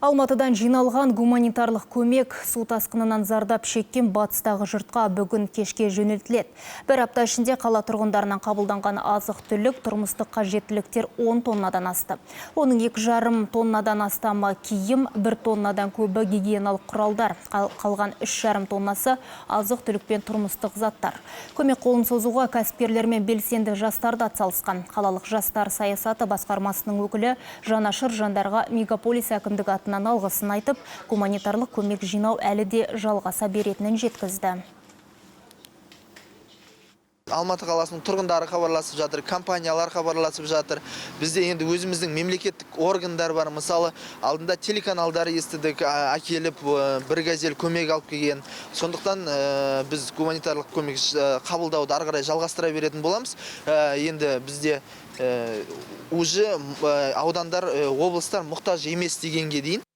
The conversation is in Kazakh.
Алматыдан жиналған гуманитарлық көмек су тасқынынан зардап шеккен батыстағы жұртқа бүгін кешке жөнелтіледі. Бір апта ішінде қала тұрғындарынан қабылданған азық-түлік, тұрмыстық қажеттіліктер 10 тоннадан асты. Оның 2,5 тоннадан астамы киім, 1 тоннадан көбі гигиеналық құралдар, қалған 3,5 тоннасы азық-түлік пен тұрмыстық заттар. Көмек қолын созуға кәсіпкерлер мен белсенді жастар да атсалысқан. Қалалық жастар саясаты басқармасының өкілі жанашыр жандарға мегаполис әкімдігі атынан алғысын айтып, гуманитарлық көмек жинау әлі де жалғаса беретінін жеткізді. Алматы қаласының тұрғындары хабарласып жатыр, компаниялар хабарласып жатыр. Бізде енді өзіміздің мемлекеттік органдар бар. Мысалы, алдында телеканалдар естідік, әкеліп бір газель көмек алып келген. Сондықтан біз гуманитарлық көмек қабылдауды ары қарай жалғастыра беретін боламыз. Енді бізде уже аудандар, облыстар мұқтаж емес дегенге дейін.